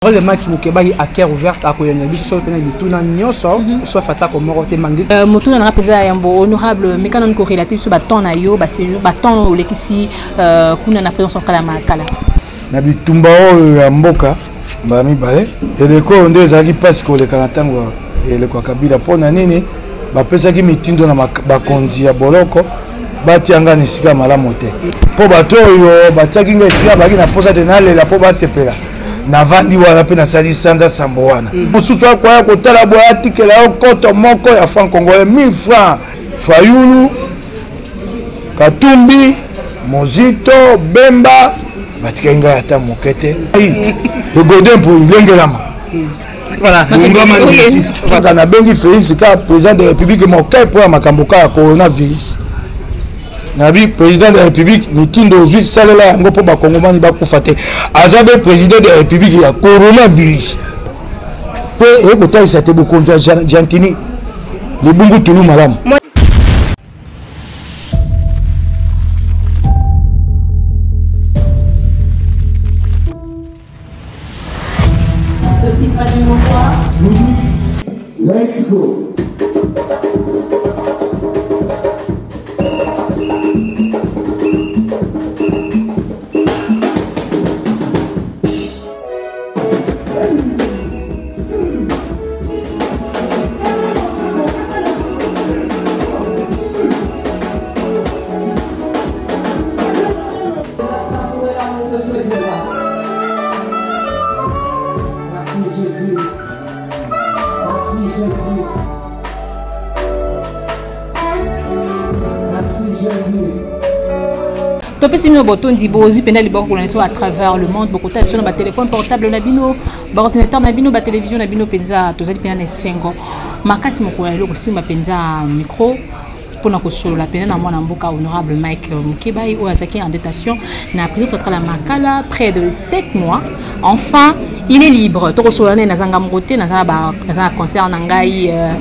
Honorable Mike Mukebayi à cœur ouvert akoyanola biso soki mpena mituna nyonso mhm. sauf atako moko te mangi euh, motuna nanga mpenza ya yambo honorable meka nanu korelate biso batemps na yo baséjour batemps olekisi euh, kuna na prison centrale ya makala na bitumba oyo ya mboka mbala mibale eleko oyo nde ezalaki mpasi koleka na ntango eleko ya kabila mpo na nini bapesaki mitindo na bakonzi ya boloko batia ngai na esika malamu te mpo bato oyo batiaki ngai esika bazalaki na mposa te nalela mpo basepela navandi wana mpe nasali sanza sambo wana mm. mosusu akoya kotala boye atikela yo koto moko ya franc congolais 1000 franc fayulu katumbi mozito bemba batikaki ngai ata moke te egodin mpo ilengelama kaka nabengi félix kaka président de république moke mpo ya makambo kaka ya coronavirus nabi président de la république mitindo ozwi salela yango mpo bakongomani bakufa te aza be président de la république ya coronavirus mpe eye kotalisa te bokonzi ya gentini libungu tulu malamu. Let's go. Topesi bino botondi bozwi mpenza liboko kolanda biso à travers le monde. Bokotala biso na batelefone portable na bino, baordinateur na bino, batelevizio na bino. Mpenza tozali mpenza na esengo makasi mokolo ya lelo kosimba mpenza micro mpona kosolola pene na mwana mboka honorable Mike Mukebayi oyo azalaki en détention na prison centrale ya Makala près de 7 mois. Enfin, il est libre. Tokosolola naye, nazanga moko te, naza na concert na ngai euh,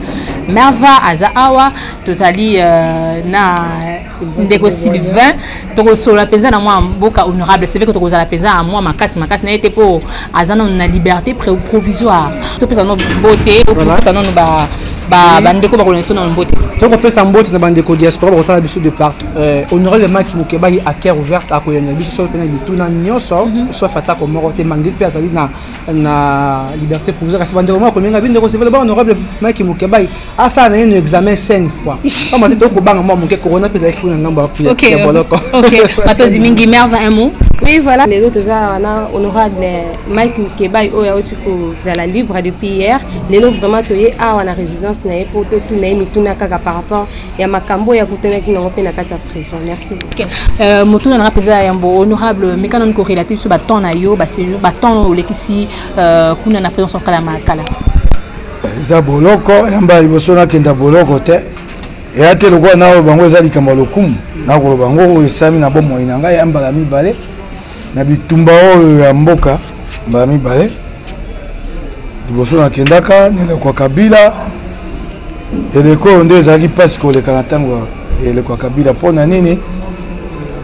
Merva aza awa, tozali euh, na ndeko Sylvain. Tokosolola mpenza na mwana mboka honorable. C'est vrai que tokozala mpenza ya mwa makasi makasi na ye te mpo aza nano na liberté provisoire. Topesa nano mbote, opesa nano bandeko bakolona biso nano mbote. Tokopesa mbote na bandeko diaspora bakotala biso de partout. euh, honorable Mike Mukebayi à cœur ouverte akoyanola biso soki mpena mituna nyonso mhm. sauf atako moko te malgré mpe azali na na liberté provisoire. Kasi bandeko moko komenga bindeko c'est vrai, honorable Mike Mukebayi asala na ye no examen 5 fois pamba te tokobanga mwa moke corona mpe ezalaki kuna ngambo ya boloko. Matondi mingi. Merve, un mot? Oui, voilà, lelo toza wana honorable Mike Mukebayi oyo auti kozala libre depuis hier. Lelo vraiment toye awa na résidence na ye mpo totuna ye mituna kaka par rapport ya makambo oyo akutanaki nango mpe na kati ya prison. Merci beaucoup. Euh, motuna nanga mpenza ya yambo honorable, meka nanu korelate biso batemps na yo, baséjour, batemps olekisi euh, kuna na prison centrale ya Makala. Eza boloko yamba liboso nakenda boloko te, eya te lokola na oyo bango eza likambo ya lokumu nakoloba yango oyo esalami na bomoi na ngai ya mbala mibale na bitumba oyo ya mboka mbala mibale liboso nakendaka na eleko ya kabila. Eleko oyo nde ezalaki mpasi koleka na ntango eleko ya kabila mpo na nini?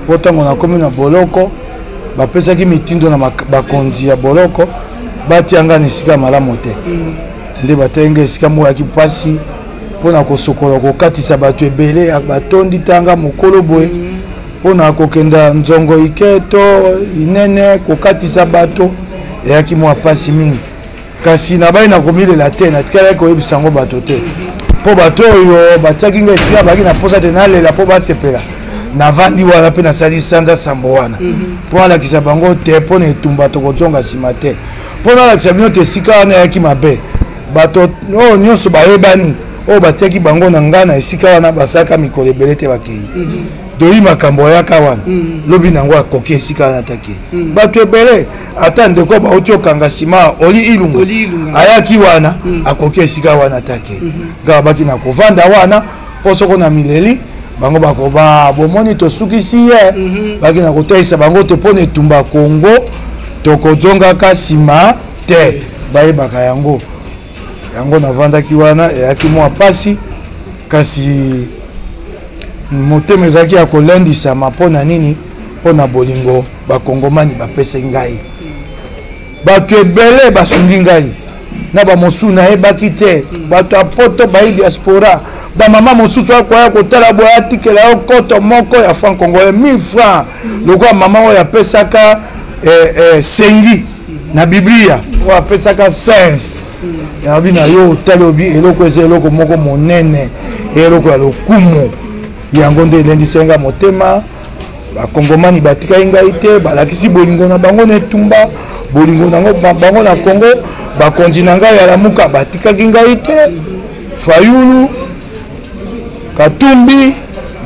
Mpo ntango nakomi na boloko bapesaki mitindo na bakonzi ya boloko batia ngai na esika malamu te. Nde batiaki ngai esika moko yaki mpasi mpo na kosokola, kokatisa bato ebele batondi tanga mokolo boye mpo na kokenda nzongo ike to inene kokatisa bato eyaki mwa mpasi mingi. Kasi nabai na komilela te, natikalaki koyebisa yango bato te mpo bato oyo batiaki ngai esika bazalaki na mposa te nalela mpo basepela. Navandi wana mpe nasali sanza sambo wana mpo nalakisa bango te mpo na etumba tokozonga nsima te, mpo nalakisa bino te esika wana eyaki mabe. Bato oyo nyonso bayebani oyo batiaki bango na ngai na esika wana basalaka mikolo ebele te bakei. Doli makambo ayaka wana lobi nango akoki esika wana take. Bato ebele, ata ndeko bauti okanga nsima Oli Ilunga ayaki wana, akoki esika wana take. Kaka baki na kovanda wana mpo soko na mileli bango bakoba bomoni tosukisi ye. Baki na kotalisa bango te mpo na etumba Kongo tokozongaka nsima te, bayebaka yango. Yango navandaki wana eyaki mwa mpasi, kasi motema ezalaki ya kolendisama. Mpo na nini? Mpo na bolingo bakongomani bapesi ngai. Bato ebele basungi ngai na bamosusu nayebaki te, bato ya poto, bayi diaspora, bamama mosusu akoya kotala boye, atikela yo koto moko ya franc congolais, 1000 francs, lokola mama oyo apesaka sengi na Biblia, oyo apesaka sense yabi na yo. Otali, obi eloko eza eloko moko monene, eloko ya lokumu. Yango nde elendisi nga motema. Bakongomani batikaki ngai te, balakisi bolingo na bango na etumba, bolingo nango bango na Kongo. Bakonzi na ngai ya Lamuka batikaki ngai te, Fayulu, Katumbi,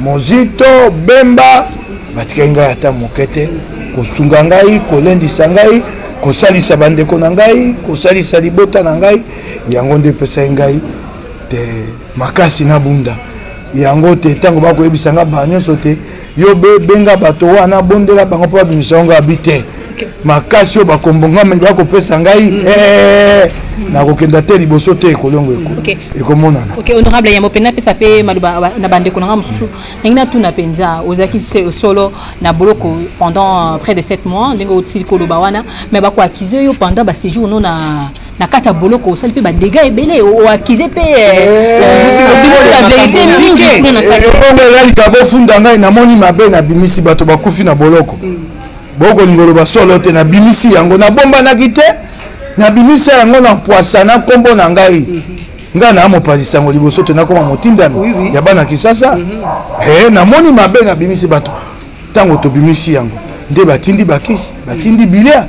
Mozito, Bemba, batikaki ngai ata moke te, kosunga ngai, kolendisa ngai, kosalisa bandeko na ngai, kosalisa libota na ngai. Yango nde epesaki ngai te makasi nabunda yango te. Ntango bakoyebisa nga ba nyonso te, yo benga bato wana, bondela bango mpo babimisa yango, abi te, makasi oyo bakombongama bakopesa ngai, nakokenda te liboso te, ekolongo ekomonana. Ok, honorable, yambo mpenza apesa mpe maloba na bandeko na nga mosusu, ndenge natuna mpenza, ozalaki solo na boloko pendant près de 7 mois, ndenge otili koloba wana, mais bakoaccuser yo pendant baséjour no na kati ya boloko, osali mpe badégâts ebele, oaccuser mpe, obimisi bavérité mingi kuna na kati. Ebongo elalika bofunda ngai, namoni mabe, nabimisi bato bakufi na boloko. Bokolinga oloba solo te, nabimisi yango, nabombanaki te, nabimisi yango na mpwasa na nkombo na ngai. Ngai na mopanzi sango liboso te nakoma motindami ya bana Kisasa. Namoni mabe, nabimisi bato. Ntango tobimisi yango nde batindi bakisi, batindi bilia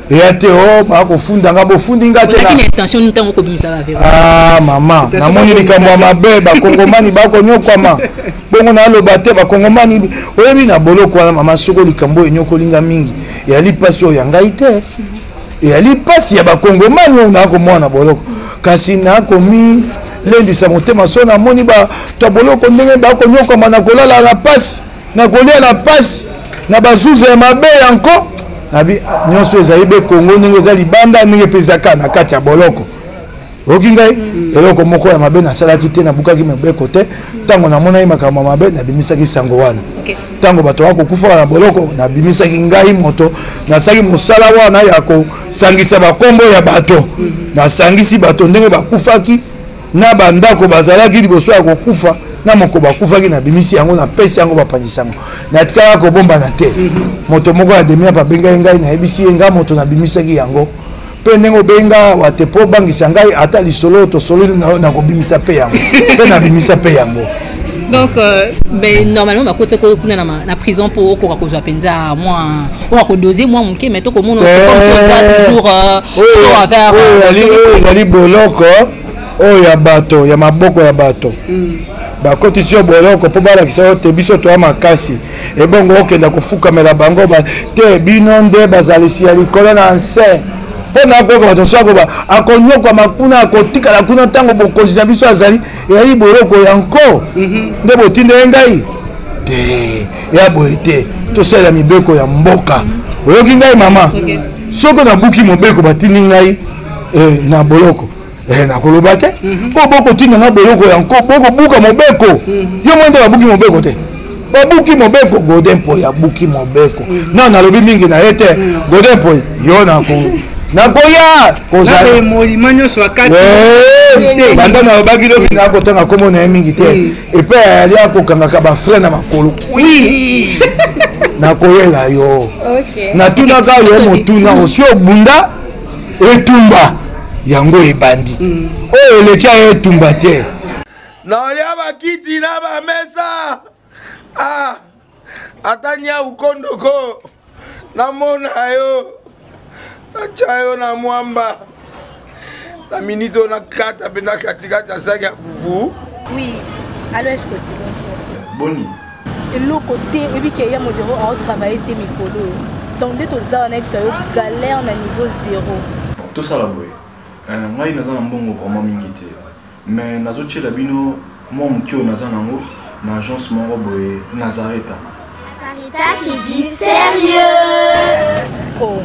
eya te. O bakofunda nga, bofundi nga te. Ozalaki na intention nini ntango okobimisa bavérité? Ah mama, namoni likambo ya mabe, bakongomani bakonyokwama, bongo naloba te. Bakongomani, oyebi, na boloko wana, mama, soko likambo oyo enyokolinga mingi, eyali mpasi oyo ya ngai te, eyali mpasi ya bakongomani oyo nakomona na boloko. Kasi nakomi lendisa motema so namoni bato ya boloko ndenge bakonyokwama, na kolala na mpasi, na kolia na mpasi, na bazuza ya mabe yanko. Nabi nyonso ezali be Kongo ndenge eza libanda, ndenge mpe eza kaka na kati ya boloko. Oyoki ngai? Eloko moko ya mabe nasalaki te, nabukaki mibeko te. Ntango namonaki makambo ya mabe, nabimisaki sango wana. Ntango bato bakokufaka na boloko, nabimisaki ngai moto nasalaki mosala wana ya kosangisa bakombo ya bato. Nasangisi bato ndenge bakufaki na bandako bazalaki liboso ya kokufa, na moko bakufaki, nabimisi yango, napesi yango bapanzisi yango. Natikala kobombana te. Moto moko ya demiap abengai ngai, nayebisi ye ngai moto nabimisaki yango. Mpe ndenge obenga awa te mpo obangisa ngai, ata lisolo oyo tosololi na yo, nakobimisa mpe yango, mpe nabimisa mpe yango. Donc mais normalement bakoti kuna na prison mpo okoka kozwa mpenza mwa okoka kodose mwa moke, mais tokomona c'est comme si oza toujours so envers Oyo ezali boloko oyo ya bato ya maboko ya bato. Bakotisi yo boloko mpo balakisa yo te biso toya makasi. Ebongo okenda kofukamela bango te, bino nde bazalisi ya likolo na nse. Mpo na koyoka bato mosusu akoba akonyokwama kuna, akotikala kuna ntango bokonzi na biso azali. Eyali boloko ya nko nde botindeli ngai te, ya boye te. Tosalela mibeko ya mboka. Oyoki ngai, mama? Soki nabuki mobeko, batindi ngai na boloko, nakoloba te mpo bokotinda nga boloko ya nko, bokobuka mobeko. Yo mo nde babuki mobeko te, babuki mobeko. Godin Mpoy abuki mobeko. Na nalobi mingi na ye te. Godin Mpoy, yo nakoya kozala molima nyonso akati. Banda nalobaki lobi, nakotanga nkombo na ye mingi te. Epai ayali akokangaka bafrein na makolo, wi, nakoyela yo. Natunaka yo motuna, osi obunda etumba yango ebandi oyo eleki ayo etumba te. Naolia bakiti na bamesa, ah, ata nyau kondoko namona yo, natya yo na mwamba na minute oyo, nakata mpe na katikati ya saki ya fufu. Oui, allo Escoti, bonjour. Boni? Eloko te, oyebi ke ya modero aotravaille te mikolo oyo. Donc nde toza wana, yebisa yo, galère na niveau zéro. Tosala boye. Ngai naza na mbongo vraiment mingi te, mais nazotiela bino mwa moke oyo naza nango na agence moko boye, Nazareta. Sarita, c'est du sérieux. Oh.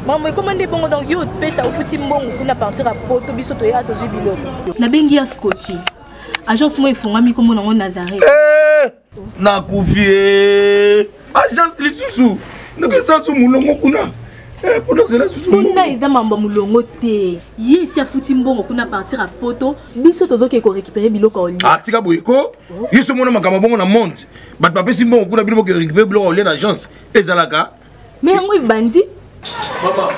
Mambo ekoma nde bongo, donc yo opesa, ofuti mbongo kuna partir ya poto, biso toya tozwi biloko. Nabengi ya Scoti. Agence moko efungwami, kombo nango Nazareth. Eh, nakufi e, agence lisusu ndenge esasu molongo kuna. Eh, kuna eza mambo ya molongo te ye esi afuti mbongo kuna partir ya poto biso tozokee korécupere biloko ya olia ah, tika boye ko yo so omona makambo bongo na monde bato bapesi mbongo kuna bino boke récupere biloko ya olia na agence ezalaka me yango ebandi mama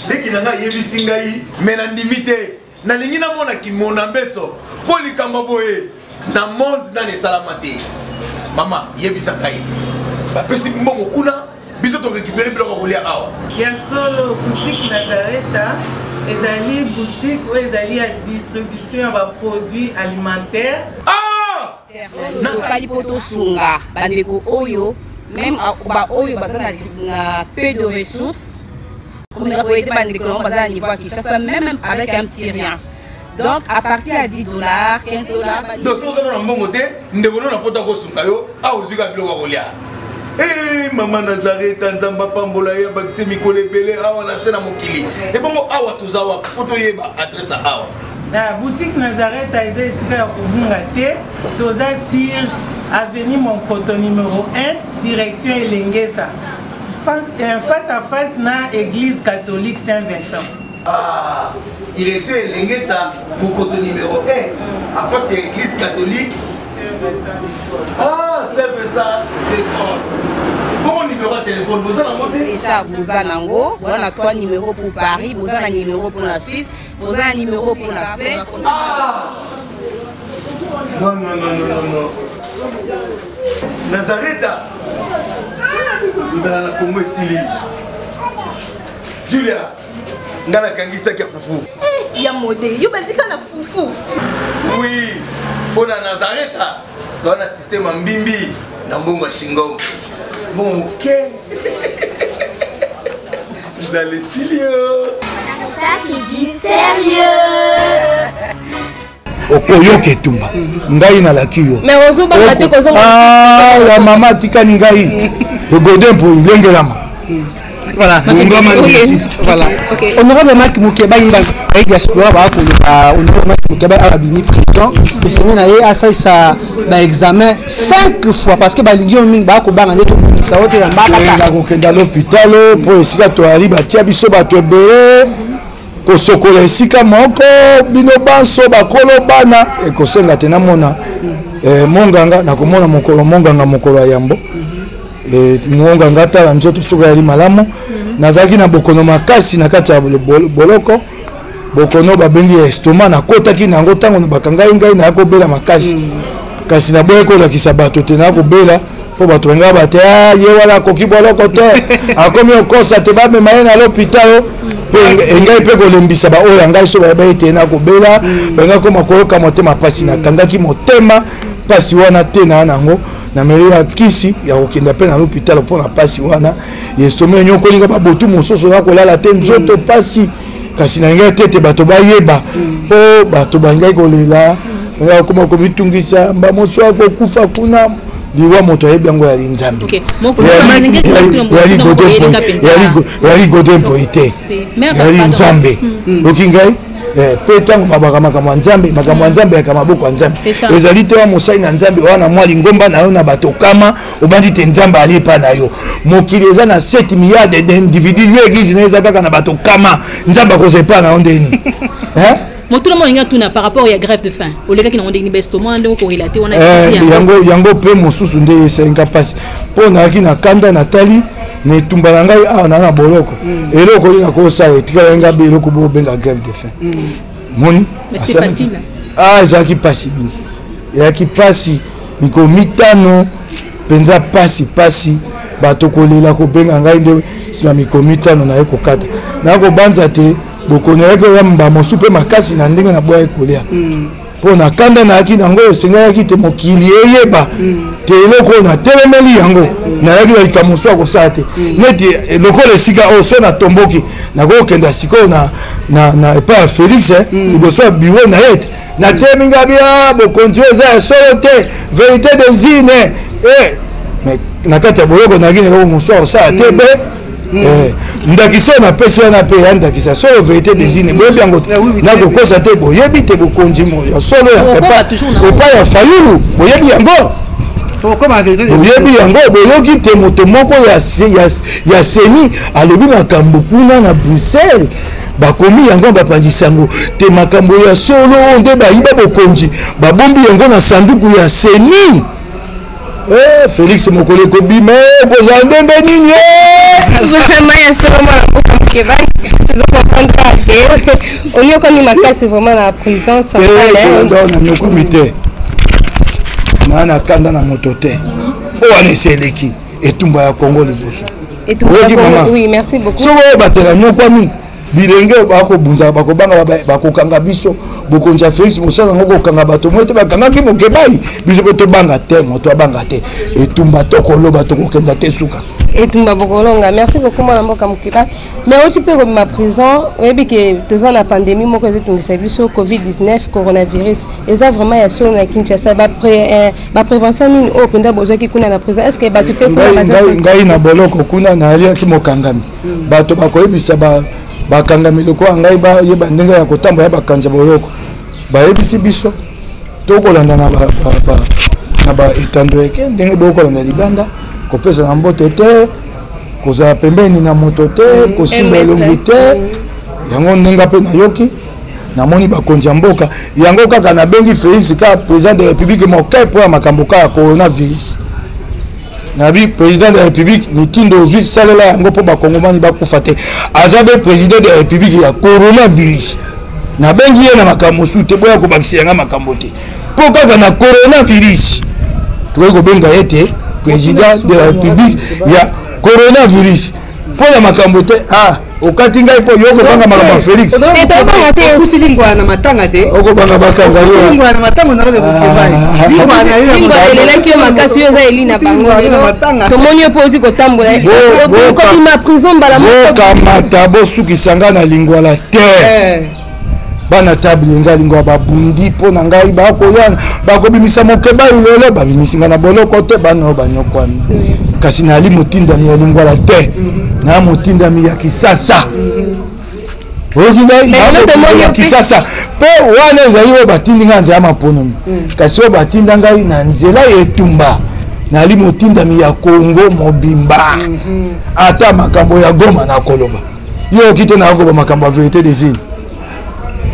leki na ngai ayebisi ngai me nandimi te nalingi namona kimona mbeso mpo likambo boye na monde nani esalama te mama yebisa ngai bapesi mbongo kuna biso torécupere biloko ya kolia awa ya solo boutique nazareta ezali boutique oyo ezali ya distribution ya baproduit alimentaire ah! tosali mpo tosunga bandeko oyo meme baoyo baza na peu de ressources komeka koyede bandeko nango baza na niveau ya kinshasa meme avec un petit rien donc à partir ya 10 dollars 15 dollars donc soki oza na mbongo te ndeko no na poto akosunga yo awa ozwi kaka biloko ya kolia Hey, eh, mama nazareta nzambe apambola ye abakisi mikolo ebele awa na se na mokili ebongo awa toza wapi mpo toyeba adresse ya awa Na boutique Nazareth eza esika ya kobunga te. Toza sur avenue Monkoto numéro 1, direction Elengesa. Face, euh, face à face na église catholique Saint-Vincent. Ah, direction Elengesa, Monkoto numéro 1, à face ya église catholique Saint-Vincent. Ah, Saint-Vincent de Paul. Bongo numéro ya téléphone, boza nango te? Déjà, boza nango, boza na 3 numéros pour Paris, boza na numéro pour la Suisse, boza na numéro pour la Suède. Ah non, non, non, non, non, non. Nazareta nzala na Congo esili. Julia, nga nakangisaki ya fufu. Eh, ya mode, yo bandika na fufu. Oui, mpo na Nazareta toza na système ya mbimbi na mbongo ya shingom. Mbongo moke. Nzala esili yo. Ça, c'est du sérieux. Okoyoka etumba ngai nalaki yo Mais ozobanga te kozonga Ah, ya mama atikani ngai egode mpo ilengelama. Voilà. Bongama Ok. ndeki. Voilà. Ok. Honorable Mike Mukebayi ba diaspora ba koloba honorable Mike Mukebayi awa abimi prison esengi na ye asalisa ba examen 5 fois parce que balingi yo mingi bakobanga nde tobimisa yo te na mbakata. Nakokenda l'hôpital mpo esika toyali batia biso bato ebele kosokola esika moko bino banso bakolo bana ekosenga te namona eh, monganga nakomona mokolo monganga mokolo ya yambo eh, monganga atala nzoto soki ayali malamu. Nazalaki na bokono makasi na kati ya boloko, bokono babengi ya estomac. Nakotaki na yango ntango bakangai ngai, naya kobela makasi, kasi naboyi kolakisa bato te naya kobela, mpo bato bangaka bate ah, ye wana akoki boloko te, akomi okosa te, bamema ye na lopitalo. Mpe engai mpe kolembisa baoyo ya ngai so bayeba ete nakobela, bangai koma koyoka motema mpasi. Nakangaki motema mpasi wana te, na nango nameli ya kisi ya kokenda mpe na lopitalo mpo na mpasi wana yesomi enyokolinga babotu mosusu na kolala te, nzoto mpasi, kasi nalingai te ete bato bayeba, mpo bato balingaki kolela, balingaki kokoma komitungisa, bamosu akokufa kuna. Liwa moto ayebi yango yali Nzambe, yali Godin Mpoi te, yali Nzambe. Oki ngai mpe ntango mabaka makambo ya Nzambe, makambo ya Nzambe yaka maboko ya Nzambe ezali te. Wa mosali na Nzambe wana, mwa lingomba na yo na bato kama obandi te, Nzambe ali epa na yo. Mokili eza na 7 milliards d'individu, yo église na yo eza kaka na bato kama, Nzambe akozwa epa na yo ndeni? Motuna mo olingi atuna par rapport ya grève de faim olekaki nango ndenge bestomac, ndenge okorelate wana? Yango yango mpe mosusu nde esenga mpasi, mpo nayaki na kanda, natali na etumba na ngai awa na boloko, eloko oyo nakosala etikala nga be eloko bobenga grève de faim moni. Ah, ezalaki mpasi mingi, ezalaki mpasi mikolo 5 mpenza, mpasi mpasi, bato kolela kobenga ngai nde nsima mikolo 5 naye kokata, naya kobanza te bokono yaki oyamba mosu mpe makasi na ndenge naboyaki kolia mpo na kanda nayaki nango. Esengelaki te mokili eyeba te eloko oyo natelemeli yango, nayaki na likambo mosusu ya kosala te neti lokola esika oyo so natomboki, nakokenda sikoyo na epai ya Félix, liboso ya bureau na ye te, natelemi ngabi bokonzi oyo eza ya solo te, vérité des urnes. Mais na kati ya boloko nayaki na eloko mosusu ya kosala te be ndakisa oyo napesi wana mpe ya ndakisa solo, vérité des urnes, boyebi yango te, nakokosa te, boyebi te bokonzi ya solo ya epai ya Fayulu, boyebi yango. Boyebi yango, boyoki te moto moko ya CENI alobi makambo kuna na Bruxelles, bakomi yango, bapanzisi yango te. Makambo ya solo oyo nde bayiba bokonzi, babombi yango na sanduku ya CENI. Eh, Félix, mokolo ekobima, kozala ndenge nini? Vraiment, ya solo, mwana mboka Mukebayi, tozocomprendre kaka te onyokwami makasi vraiment na prison centrale. Nanyokwami te, naa na kanda na moto te. Oyo wana esi eleki. Etumba ya Kongo liboso. Oyoki mama? Oui, merci beaucoup. Soki oyo batela nyokwami, bilenge bakobunda, bakobanga, bakokanga biso. Bokonzi ya Félix mosala yango kokanga bato moi te. Bakangaki Mokebai, biso mpe tobanga te. Moto abanga te. Etumba tokoloba, tokokenda te suka. Etumba bokolonga. Merci beaucoup, mwana mboka Mokebai. Mais oti mpe kobima prison, oyebi ke toza na pandémie moko ezotungisa biso, COVID-19, coronavirus. Eza vraiment ya solo na Kinshasa? Baprévention nini oyo mpenza bozwaki kuna na prison? Est ce que bato mpe kuna? Ngai na boloko kuna nayaliaki mokangami. Bato bakoyebisa bakangami lokola ngai bayeba ndenge ya kotambola ya bakanzi ya boloko. Bayebisi biso tokolanda na baetando eke ndenge bokolanda libanda, kopesa na mbote te, kozala pembeni na moto te, kosimba elongi te. Yango ndenge mpe nayoki, namoni bakonzi ya mboka yango kaka. Nabengi Félix kaka président de la République moke mpo ya makambo kaka coronavirus. Nabi président de la République, mitindo ozwi, salela yango mpo bakongomani bakufa te. Aza be président de la République ya coronavirus. Nabengi ye na makambo mosusu te, boya kobakisa yanga makambo te, mpo kaka na coronavirus tokoki kobenga ye te président de la République ya coronavirus mpo na makambo te. Ah, okati ngai mpo yo okobanga makambo ya Félix. Okuti lingwala na matanga te. Okobanga bakanga yo. Lingwala na matanga na Mokebai. Lingwala elelaki yo makasi. Yo oza eli na bango. Lelo tomoni yo mpo oti kotambola, okobima prison mbala moko. Bokamata, bosukisa ngai na lingwala te. Bana table ngai lingwala babundi mpo na ngai, bakoya bakobimisa Mokebai. Lelo babimisi ngai na boloko te, bana oyo banyokwami. Kasi nali motindami ya lingwala te, na motindami ya Kisasa. Oyoki ngai? Ya Kisasa mpe wana ezali oyo batindi ngai na nzela maponomi, kasi oyo batinda ngai na nzela ya etumba, nali motindami ya Kongo mobimba. Ata makambo ya Goma nakoloba. Yo oki te, nakokoba makambo ya vérité des urnes,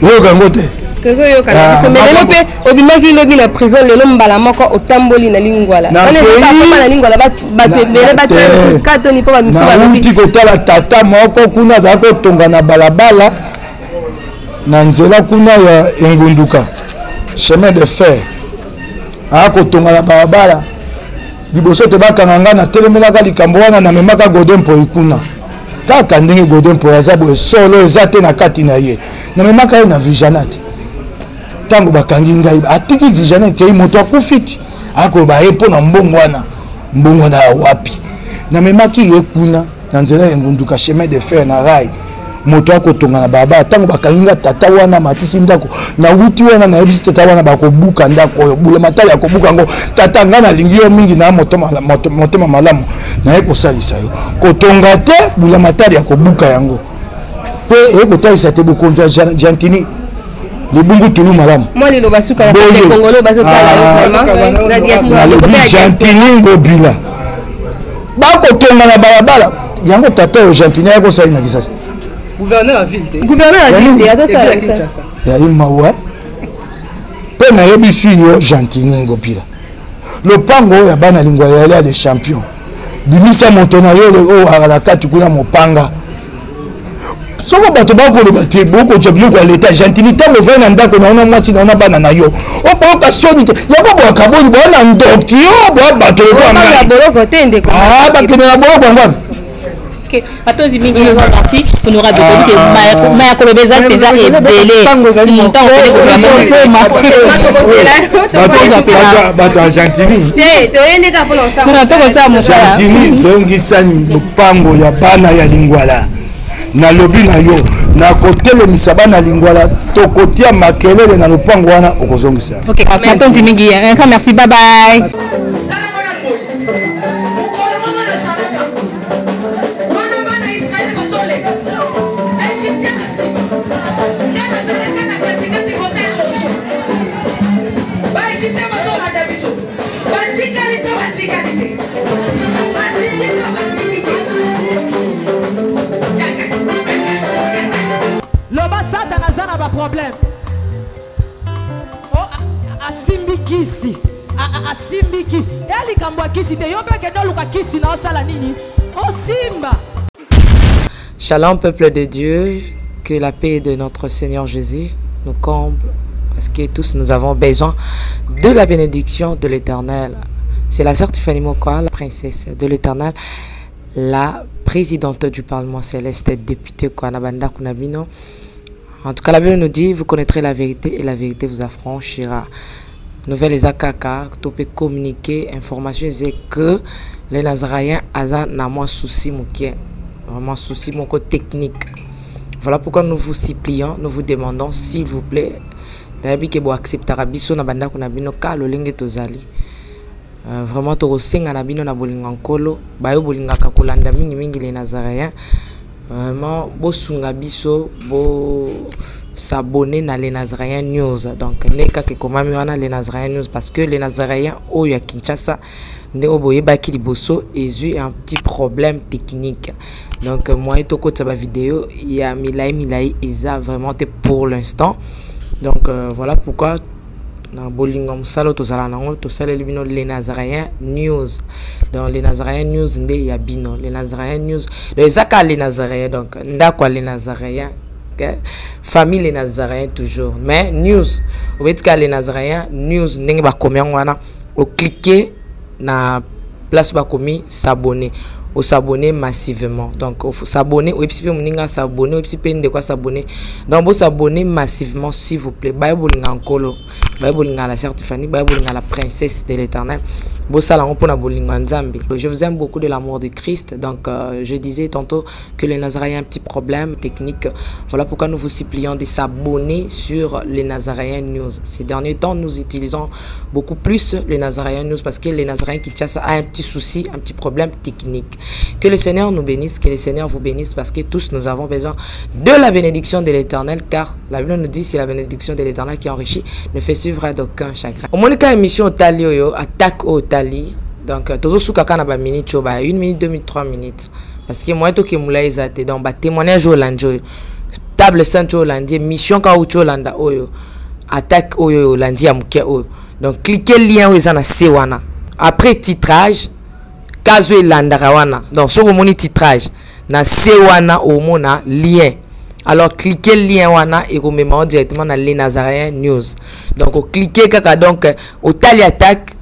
oyoka yango te. Tozoyoka na biso. Mais lelo mpe obimaki lobi na prison, lelo mbala moko otamboli na lingwala. Wana ezakoma na lingwala, bato ebele batia katoni mpo bamisu. Nauti kotala tata moko kuna azala kotonga na balabala na nzela kuna ya engunduka, chemin de fer. Aya kotonga na balabala liboso te bakanga ngai. Natelemelaka likambo wana, namemaka Godin Mpoi kuna. Kaka ndenge Godin Mpoi aza boye, solo eza te na kati na ye. Namemaka ye na Vijana te. Ntango bakangi ngai, atiki Vijana, ekei, moto akufi ti akoloba ye mpo na mbongo wana. Mbongo wana ya wapi? Namemaki ye kuna na nzela ya engunduka, chemin de fer na rail, moto akotonga na balabala. Ntango bakangi nga, tata wana matisi ndako. Nawuti wana, nayebisi tata wana bakobuka ndako oyo, bula matali akobuka yango. Tata, ngai nalingi yo mingi na motema malamu, naye kosalisa yo kotonga te, bula matali akobuka yango. Mpe eye kotalisa te bokonzi ya Gentini libungu tulu malamu. Mwa liloba suka na Congolo bazotala yo vraiment na diaspora. Nalobi Gentini Ngobila bakotonga na balabala yango. Tata oyo Gentini aya kosali na Kisasa. Gouverneur ya ville te. Gouverneur ya ville te, azosala. Kinshasa. Yayi mawa. Mpe nayebisi yo, Gentini Ngobila, lopango oyo ya bana lingwa yali ya des champions, bimisa moto na yo oyo akala kati kuna mopanga. Soko bato bakoloba te bokozwa biloko ya leta. Gentini, ntango ovai na ndako na yo na mwasi na yo na bana na yo, oboyoka soni te. Yango boyaka boni boya na ndoki yo boya bato lokola ngai boloko te ndeko. Bakende na boloko yango wana. Batozi mingi, merci honorable. Toyebi ke maya koloba eza mpenza ebele, ntango bato ya Gentini. Tokosala. Gentini, zongisa lopango ya bana ya Lingwala. Nalobi na yo, nakotelemisa bana Lingwala, tokotia makelele na lopango wana, okozongisa. Ok, matondi mingi, un grand merci, bye bye. Mokolo moko nazalaka wana, bana Israele bazoleka, Égyptien na nsima. Nga nazalaka na katikati kote Josue. Baégyptien bazolanda biso, batikali to batikali. Loba Satana aza na ba problème. Oh, asimbi kisi. Asimbi kisi. Ya likambo ya kisi te. Yo mpe kende oluka kisi na osala nini? Osimba. Shalom peuple de Dieu, que la paix de notre Seigneur Jésus nous comble parce que tous nous avons besoin de la bénédiction de l'Éternel. C'est la sœur Tiffany Mokwa, la princesse de l'Éternel, la présidente du Parlement céleste, députée Kwanabanda Kunabino. En tout cas, la Bible nous dit, vous connaîtrez la vérité et la vérité vous affranchira. Nouvelle eza kaka, to peut communiquer, information c'est que les Nazaréens aza na mwa souci mokie, vraiment souci moko technique. Voilà pourquoi nous vous supplions, nous vous demandons s'il vous plaît, nayebi ke bo acceptera biso na bandako na bino ka lolenge tozali. Euh, vraiment tokosenga na bino na bolingo nkolo bayo bolingaka kolanda mingi mingi les Nazaréens vraiment bosunga biso bo s'abonner na les Nazaréens News donc nde kaka ekomami wana les Nazaréens News parce que les Nazaréens oyo ya Kinshasa nde oyo boyebaki liboso ezwi un petit problème technique donc moyen tokotisa bavideo ya milai milai eza vraiment te pour l'instant donc euh, voilà pourquoi na bolingo ya mosala oyo tozala nango tosaleli bino les nazaréens news donc les nazaréens news nde ya bino les nazaréens news donc eza kaka les nazaréens donc ndako ya les nazaréens okay? famille les nazaréens toujours mais news obeti kaka les nazaréens news ndenge bakomi yango wana oclique na place bakomi s'abonner osabonner massivement donc s'abonner oyebisi mpe moninga s'abonner oyebisi mpe ndeko asabonner donc bosabonner massivement s'il vous plaît baye bolinga nkolo baye bolinga la sœur Tiffany baye bolinga la princesse de l'éternel bosala yango mpona bolingo ya nzambe je vous aime beaucoup de l'amour de Christ donc euh, je disais tantôt que les Nazaréens un petit problème technique voilà pourquoi nous vous supplions de s'abonner sur les Nazaréens News ces derniers temps nous utilisons beaucoup plus les Nazaréens News parce que les Nazaréens Kinshasa a un petit souci, un petit problème technique. Que le Seigneur nous bénisse, que le Seigneur vous bénisse parce que tous nous avons besoin de la bénédiction de l'Éternel car la Bible nous dit c'est la bénédiction de l'Éternel qui enrichit, ne fait suivre d'aucun chagrin. Au moins, émission Otali oyo, attaque Otali. Donc, euh, tozo suka kana ba minutes, ba 1 minute, 2 minutes, 3 minutes. Parce que moi, toke moula ezate. Donc, ba témoignage olandi oyo. Table sainte olandi, mission ka uti olanda oyo. Attaque oyo olandi ya moke oyo. Donc, cliquez lien oyo eza na se wana. Après titrage, kazo elandaka wana. Donc, soki omoni titrage, na se wana omona lien. Alors, cliquez lien wana ekomema directement na Les Nazaréens News. Donc, cliquez kaka donc otali attaque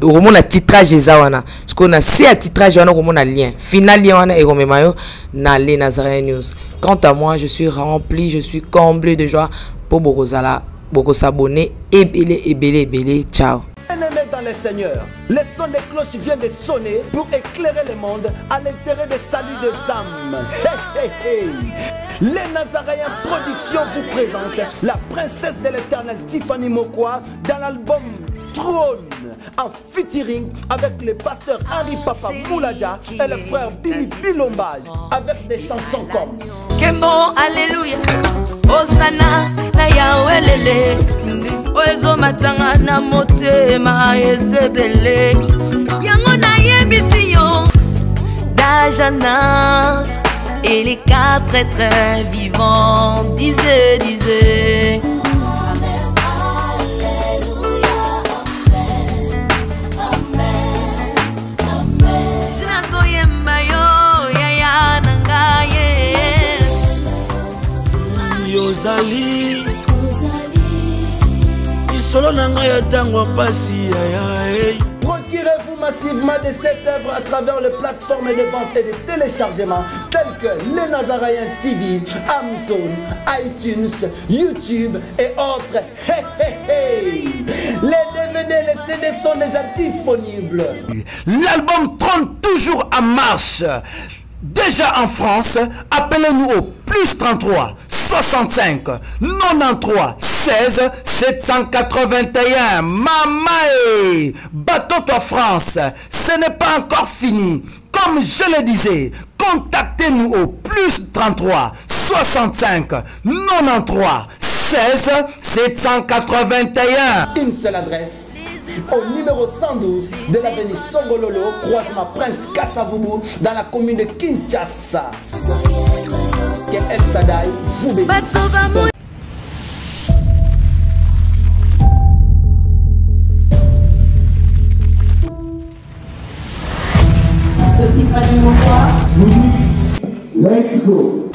okomona titrage eza wana sikoyo na se ya titrage wana okomona lien final lien wana ekomema yo na les nazaréens news quant à moi je suis rempli je suis comblé de joie mpo bokozala bokosabone ebele ebele ebele ciao Bien-aimés dans le Seigneur, le son des cloches vient de sonner pour éclairer le monde à l'intérêt des salut des âmes. Hey, hey, hey. Les Nazaréens Productions vous présentent la princesse de l'éternel Tiffany Mokwa dans l'album Trône en featuring avec le pasteur Henri Papa Mouladia et le frère Billy Bilombage avec des chansons comme Kembo, Alléluia, Hosanna, na Yahweh oyo ezomatanga na motema ezebele yango nayebisi yo d'âge en âge et les quatre êtres vivants disaient disaient yozali lisolo na ngai ya ntango ya mpasi yaya Procurez-vous massivement de cette œuvre à travers les plateformes de vente et de téléchargement telles que les Nazaréens TV, Amazon, iTunes, YouTube et autres. Hey, hey, hey. Les DVD et les CD sont déjà disponibles. L'album trône toujours en marche. Déjà en France, appelez-nous au plus 33 65 93 16 781. Mamae, bateau France, ce n'est pas encore fini. Comme je le disais, contactez-nous au plus 33 65 93 16 781. Une seule adresse, Au numéro 112 de l'avenue Songololo, croisement Prince Kassavubu, dans la commune de Kinshasa. Que El Shaddai vous bénisse. Let's go.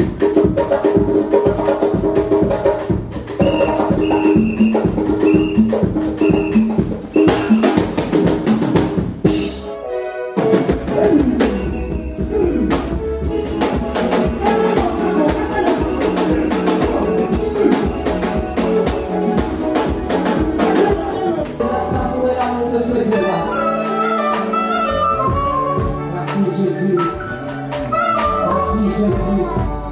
Merci Jésus. Merci Jésus.